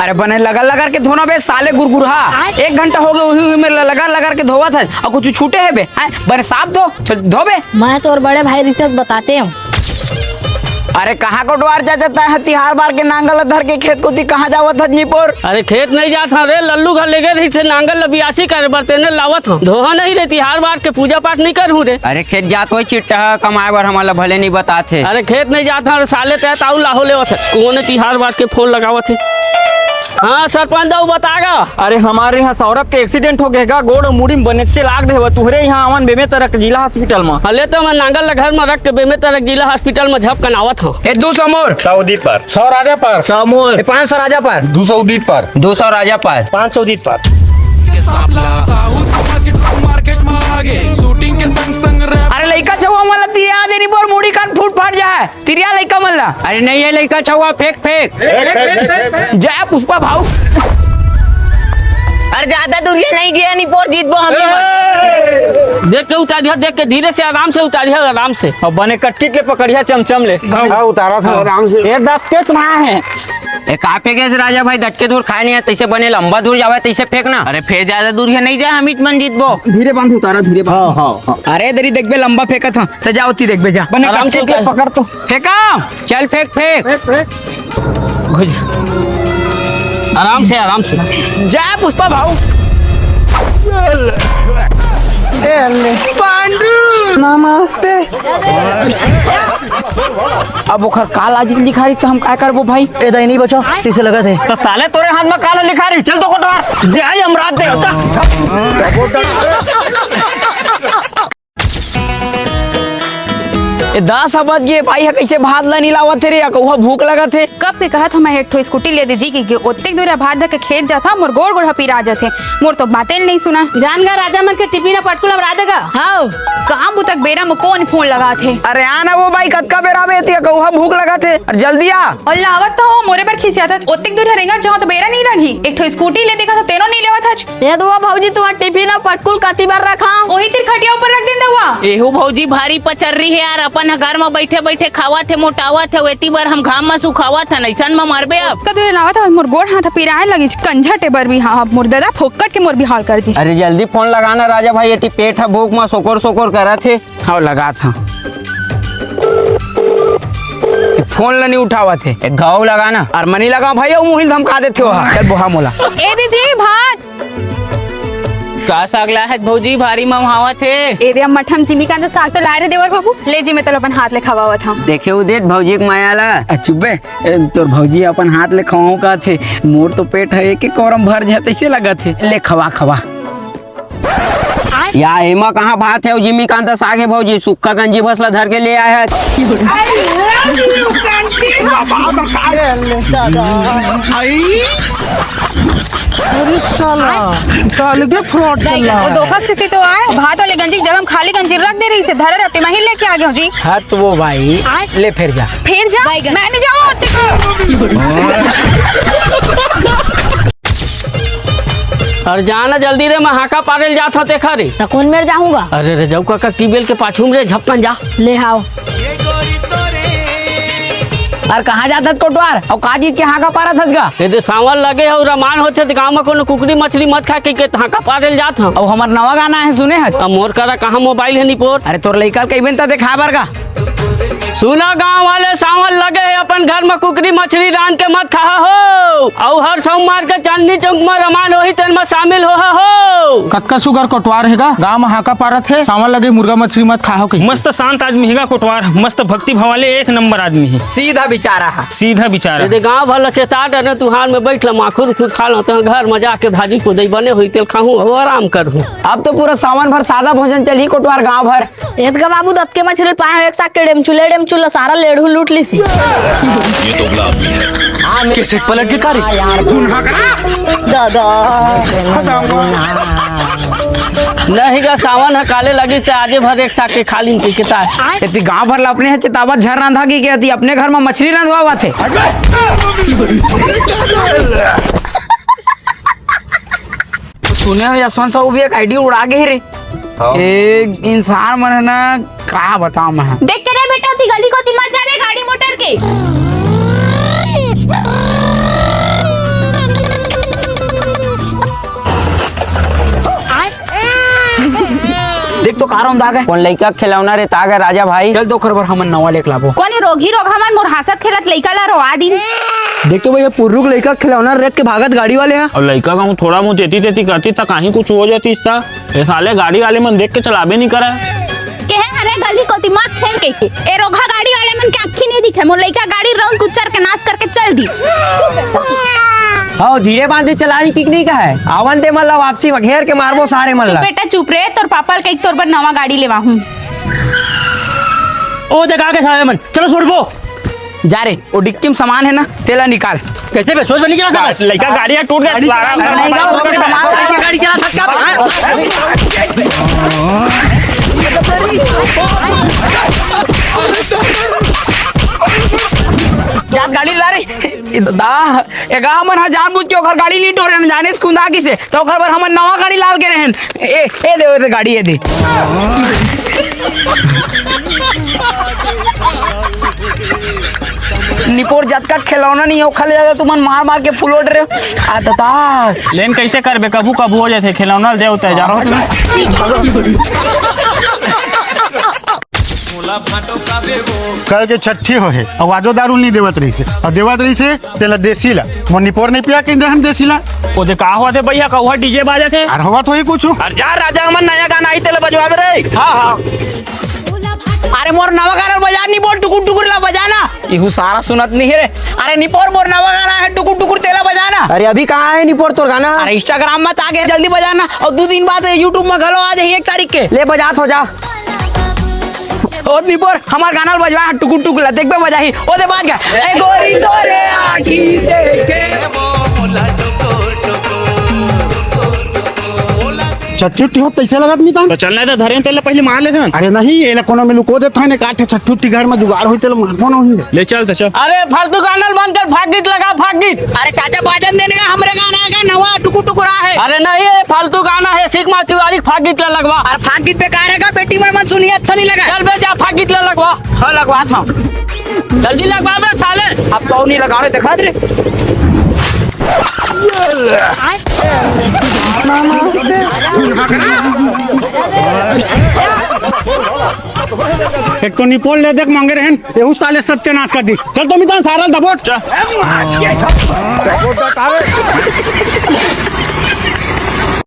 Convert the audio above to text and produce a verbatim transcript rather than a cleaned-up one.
अरे बने लगर लगर के धोना बे साले गुरगुरहा। एक घंटा हो गए उही, उही में लगर लगर के धोवत है और कुछ छूटे है बे? हैं? बने साफ धो, चल धो बे। मैं तोर बड़े भाई रितेश बताते हूँ। अरे कहाँ कोटवार चाचा तैं ह तिहार बार के नांगल ल धर के खेत कोती कहाँ जावत हस निपोर? अरे खेत नहीं जात हँव रे, लल्लू घर लेगे रहिस हे नांगल ल बियासी करे बर, तेने लावत हँव। धोहा नहीं रे, तिहार बार के पूजा पाठ नहीं करहूँ रे। अरे खेत जात होही चिट्टा ह कमाए बर, हमन ल भले नहीं बतात हे। अरे खेत नहीं जात हँव रे साले, तैं ताऊ लाहो लेवत हस। कोन तिहार बार के फोन लगावत हे? हाँ सरपंच दाऊ बता गा। अरे हमर इहाँ सौरभ के accident हो गे गा, गोड़ मुड़ी में बनेच्चे लाग दे हवय। तुहरे इहाँ आवन बेमेतरा के जिला hospital म। हले तो मैं नांगल ल घर म रख के बेमेतरा के जिला hospital म झपकन आवत हँव। ए दू सौ मोर। सौ उदित पर। सौ राजा पर। सौ मोर। ए पाँच सौ राजा पर। दू सौ उदित पर। दू सौ राजा पर। पाँच सौ उदित पर। अरे लइका छउवा मन ल तिरिया दे निपोर, मुड़ी कान फूट फाट जाए। तिरिया लइका मन ला। अरे नहीं है लइका छउवा, फेंक फेंक। जय पुष्पा भाऊ। अरे ज्यादा दूरिया नहीं गया निपोर, जीतबो हमनी मन। देख के उतारिया, देख के धीरे से, आराम से उतारिया, आराम से। अउ बने कटकिट ले पकड़िया, चमचम ले। हाँ, उतारा था आराम से। ये दस के तुम्हारा है। ए का फेंके से राजा भाई, डटके धूर खाए नहीं है, तइसे बने लंबा धूर जावे, तइसे फेंक ना। अरे फेर ज्यादा दूरिया नहीं जाए, हमीच मन जीतबो। धीरे बांध उतारा, धीरे बांध। हाँ, हाँ, हाँ। अरे दरी देखबे लंबा फेंकत हँव। त जा ओती देखबे जा। बने आराम से कटकिट ले उतार। पकड़ तो। फेंका। चल फेंक फेंक। फेंक, फेंक। घुस। आराम से, आराम से। जय पुष्पा भाऊ। ए अल्ले। पांडु। नमस्ते। अब ओखर का लागी लिखा रही त हम काय करबो भाई? ए दाई नहीं बचो, कइसे लगत हे? त साले तोरे हाथ म का लिखा रही? चल तो कोटवार। जय यमराज देवता। ए, दस बज गे, भाई ह कइसे भात ल नइ लावत हे रे, अकउहा भूख लगत हे। कब के कहत हँव मैं एक ठो स्कूटी ले दे जी कहिके, ओतेक दूर भात धर के खेत जात हँव, मोर गोड़ गोड़ ह पिरा जाथे, मोर तो बाते ल नइ सुना। जान गा राजा मन के टिफिन पटकुल हम राजा गा। हव, काम बुता के बेरा म कोन फोन लगात हे? अरे आ ना वो बाई, कतका बेरा आबे, एती अकउहा भूख लगत हे, अरे जल्दी आ। अल्ला आवत तो हँव, मोरे बर खिसियात हच, ओतेक दूर रेंगत जाहूँ त बेरा नइ लगही, एक ठो स्कूटी ले दे कहत हँव तेनो नइ लेवत हच। ए दुआ भौजी, तुम्हर टिफिन अउ पटकुल कति बर रखा? ओही तीर खटिया ऊपर रख दिन दउआ। एहू भौजी भारी पचर्री हे यार, अपन ह घर म बइठे बइठे खावत हे, मोटावत हे, एती बर हम घाम म सुखावत हन, अइसन म मरबे अब। कदू ले लावत हव, मोर गोड़ हाथ पिराए लगिस, कंझा टेबर भी हाँ, मोर ददा फोकट के मोर बिहाल कर दिस। अरे जल्दी फोन लगा ना राजा भाई, एती पेट ह भूख म सोकोर सोकोर करत हे। हव, लगात हँव। ए, फोन ल नइ उठावत हे। ए, घाव लगा ना। अरे म नइ लगावँव भाई, अउ मुहिल धमका देथे ओहा। चल बोहा मोला। ए दीदी, भात। का साग लाए हच भौजी, भारी ममहावत हे? ए दे, अम्मा ठम जिमी कांदा साग तो लाए रे देवर बाबू। ले जी, मैं तोला अपन हाथ ले खवावत हँव। देखे उदित भौजी के मया ला। आ, चुप बे। ए, तोर भौजी अपन हाथ ले खवाहूँ कहत हे। मोर तो पेट ह एक एक कौरम भर जाए तइसे लगत हे। ले खवा, खवा। या एमा कहाँ भात हे अउ जिमी कांदा साग हे भौजी, सुक्खा गंजी भस ला धर के ले आए हच। अरे साला, त अलगे fraud चल रहा है। धोखा से तो आए, भात वाले गंजी के जगह म खाली गंजी रख दे रहिस हे, धरे रपटी म ही लेके आ गेंव जी। हाँ तो वो भाई, ले फेर जा। फेर जा? मैं नइ जावँव ओती। अरे जा ना जल्दी रे, मैं हाँका पारे ल जात हँव तेखर। त कोन मेर जाहूँ गा? अरे रे, जाऊ काका ट्यूबवेल के पाछू म रे, झपकन जा। ले हाव। अरे कहाँ जात हच कोटवार? अउ का चीज के हाँका पारत हच गा? ए दे सावन लगे हे अउ रमान होथे त गाँव म कोनो कुकरी मछरी मत खा कहिके त हाँका पारे ल जात हँव। अउ हमर नवा गाना हे सुने हच? अब मोर करा कहाँ मोबाइल हे निपोर? अरे तोर लइका ल कहिबे न त देखाए बर गा। सुना गाँव वाले, सावन लगे हे, अपन घर म कुकरी मछरी रांध के मत खाहा हो, अउ हर सोमवार के चांदनी चौक म रमान होही, तेन म शामिल होहा हो। कतका सुघर कोटवार हे गा, गाँव म हाँका पारत हे, सावन लगे मुर्गा मछरी मत खाहा कहिके। मस्त शांत आदमी हे गा कोटवार, मस्त भक्ति भाव वाले एक नंबर आदमी हे। सीधा बिचारा हे। सीधा बिचारा। ए दे गाँव भर ल चेता डरे, तुहार में बैठ ल माखुर उखुर खा ल, त घर म जाके भाजी कोदई बने होही तेल खाहूँ अउ आराम करहूँ। अब तो पूरा सावन भर सादा भोजन चलही कोटवार गाँव भर। एतका बाबू दतके मछली पाए हो, एक साग के डेमचुले डेमचुला सारा लेड़हू लूट लीसी। ये दोगला आदमी है। कैसे पलट के कार्य? दादा। नहीं गा, सावन ह काले लगी त आजे भर एक साग के खा लीन के किता है। एती गांव भर ला अपने ह चेतावत झर रांधा की के एती अपने घर में मछली रंधवावत है। सुने हो यशवंत साहू भी एक आईडी उड़ा गे रे। हाँ। ए इंसान मन है ना, का बताओ मैं। देख के रे बेटा, ती गली कोती मत जाबे गाड़ी मोटर के। आराम दागे। कोन लइका के खिलौना रे तागे राजा भाई? चल तो ओकर बर हमन नवा लेके लाबो। कोने रोगी रोगहा मन मोर हंसत खेलत लइका ला रोवा दिन। देख तो भैया, पुर्रुक लइका के खिलौना रेत के भागत गाड़ी वाले ह। अउ लइका कहूँ थोड़ा बहुत एती तेती करती त काहीं कुछ हो जातीस त। ए साले गाड़ी वाले मन देख के चलाबे नहीं करे। केहे हरे गली कोती मत खेल कहिके। ए रोगहा गाड़ी वाले मन के आँखी नहीं दिखे। मोर लइका गाड़ी रउंद कुचर के नाश करके चल दी। हव, धीरे बांधे चलाही कि नहीं कहे? आवन ते मन ला वापसी म घेर के मारबो सारे मन चुप ला। बेटा चुप रे, तोर पापा ल कही तोर बर नवा गाड़ी लेवाहूं। ओ देख आगे सारे मन, चलो छोड़बो। जा रे, ओ डिक्की म सामान हे ना, तेला निकाल। कैसे बे, सोच बनी चला बस, सकत? लइका गाड़ी ह टूट गया, गाड़ी सारा चला, गाड़ी चला, गाड़ी चला सकत, हाँ? जा गाड़ी ला रे। ए दा, ए गा हमन ह जानबूझ के ओखर गाड़ी ली टोरे न जाने से कुंदा किसे, त ओखर बर हमन नवा गाड़ी लाल के रहन। ए, ए दे, ओ दे गाड़ी, ए दे। निपोर जतका खिलौना नहीं हो, खाली ज्यादा तुमन मार मार के फुलोट रहे हो। आ ददा। लेन कैसे करबे, कभू कभू हो जाथे, खिलौना दे होता है, जा रहा हूँ। कल के छठी हो हे, अउ आजो दारू नहीं देवत रही से, अउ देवत रही से, तेला देसी ला, मोर निपोर नहीं पिया के दे हम देसी ला। ओ दे का होवत हे भैया, कहूँ डीजे बाजत हे? अरे होवत होही कुछ। अरे जा राजा, हमर नया गाना आई, तेला बजवाबे रे। हाँ, हाँ। अरे मोर नवा गाना बजा, निपोर टुकुर टुकुर ला बजा ना। इहू सारा सुनत नहीं हे रे। अरे निपोर मोर नवा गाना हे, टुकुर टुकुर तेला बजा ना। अरे अभी कहाँ हे निपोर तोर गाना? अरे Instagram में त आगे, जल्दी बजा ना। अउ दू दिन बाद YouTube में घलो आ जाही एक तारीख के। ले बजात हो जा। ओ निपोर, हमर गाना ल बजवा, टुकुर टुकुर ला देखबे बजाही। ओ दे बाज गा। ए गोरी तोरे आँखी देखे। छठी उठी हो तैसे लगत मितान। तो चलना तो धरे तेला पहले मार लेते हैं। अरे नहीं, एला कोनो में लुको देत हन, एक आठ छठी उठी घर में जुगाड़ होई तेला मारबो नहीं। ले चल तो चल। अरे फालतू गाना ल बंद कर, भाग गीत लगा, भाग गीत। अरे चाचा बाजन देने का हमरे गाना आएगा नवा टुकुर टुकुर आ है। अरे नहीं, ये फालतू गाना है, सीख मार तिवारी, भाग गीत ला लगवा। अरे भाग गीत बेकार है का, बेटी में मन सुनिए, अच्छा नहीं लगा। चल बे जा, भाग गीत ला लगवा। हाँ, लगवा था। जल्दी लगवा बे साले। अब तो नहीं लगा रहे, दिखा दे। एक तो निपोर ले देख मांगे रहन, एहू साले सत्यानाश कर दी। चल तो मितान सारा दबोच। चल।